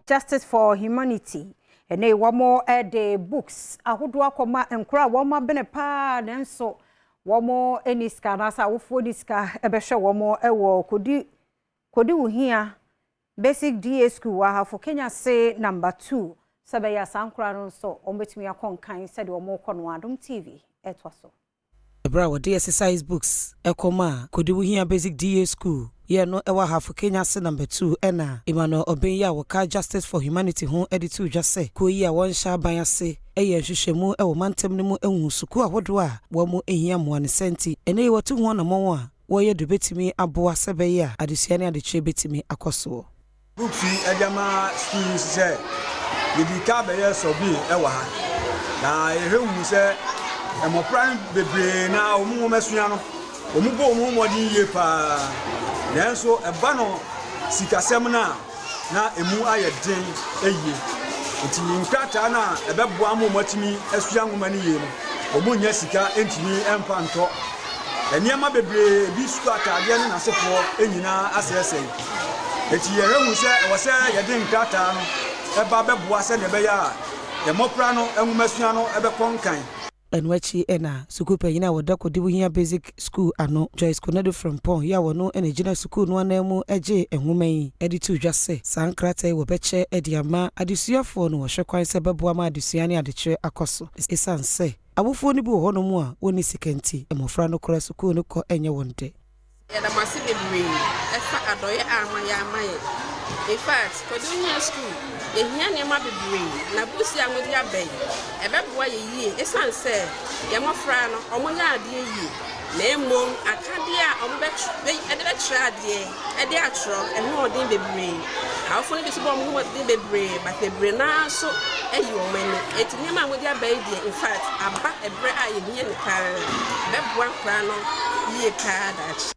Justice for Humanity ɛne wɔn de books ahodoɔ akɔma nkora a wɔn abene paa, nanso wɔn ani sika anaasɛ awofoɔ ni sika bɛhwɛ wɔn wɔ Kodiwohia Basic D/A School wɔ Ahafo Kenyase Number 2, sɛ bɛyɛ saa nkora no nso wɔn bɛtumi akɔ nkan sɛdeɛ wɔn rekɔ no. Adom TV ɛtoa so. Ɛberɛ a wɔde exercise books ɛkɔma a Kodiwohia Basic D/A School yɛ no ɛwɔ Ahafo Kenyase Number 2, ɛna Emmanuel Ɔbɛn yi a wɔka Justice for Humanity ho de to dwa sɛ kuo yi a wɔnhyɛ aban ase ɛyɛ nhwehwɛmu ɛwɔ mantam no mu ehu sukuu ahodoɔ a wɔn ehia mmoa ne sɛnti ɛnɛ yi wɔto ho anammɔn a wɔyɛ de bɛtumi aboa sɛ bɛyɛ a adesua ne adekyerɛ bɛtumi akɔ soɔ. Books yi ɛde ama sukuu yi sɛ yɛdi ka bɛyɛ survey ɛwɔ ha na yɛhwɛ hu sɛ mmɔfra no bebree na wɔn nwoma sua no, wɔn bɔ wɔn ho mmɔden yie paa, nanso ɛba no sikasɛm no a na emu ayɛ den yie. Nti nkrataa no a ɛbɛboa ma wɔn atumi asua nwoma no yie no, wɔn nyɛ sika ntumi mfa ntɔ nneɛma bebree bi, sukuu ataadeɛ ne n'asefoɔ nyinaa asɛesɛe. Eti yɛhwɛ hu sɛ ɛwɔ sɛ yɛde nkrataa no ɛba bɛboa sɛdeɛ ɛbɛyɛ a mmɔfra no nwomasua no ɛbɛkɔ nkan. Ɛno akyi ɛna sukuu panyin a wɔda Kodiwohia Basic School ano, Joyce Konadu Frempɔn yi a wɔno ɛna gyina sukuu no anan mu gye nwoma yi de to dwa sɛ saa nkrataa yi wɔbɛkyɛ de ama adesuafoɔ no, wɔhwɛ kwan sɛ bɛboa ma adesua ne adekyerɛ akɔ so, ɛsiane sɛ awofoɔ no bi wɔ hɔnom a wɔnni sika nti mmɔfra no kora sukuu no kɔ ɛnyɛ wɔn dɛ. Yɛda mo ase bebree ɛfa adɔeɛ a ama yɛ ama yɛ. In fact, Kodiwohia School yɛhia nneɛma bebree, na books a mode aba yi ɛbɛboa yɛ yie, ɛsiane sɛ yɛn mmɔfra no ɔmo yɛ adeɛ yie, na mmom akadeɛ a ɔmo ɛde bɛkyerɛ adeɛ ɛde atwerɛ ɛho ɔden bebree. Awofo no bi nso bɔ ɔmo ho ɔden bebree, but bebree naa nso ayi wɔn ani. Eti nneɛma a mode aba yi deɛ, in fact, aba ɛberɛ a yɛhia ne paa, ɛbɛboa nkwaraa no yie paa daakye.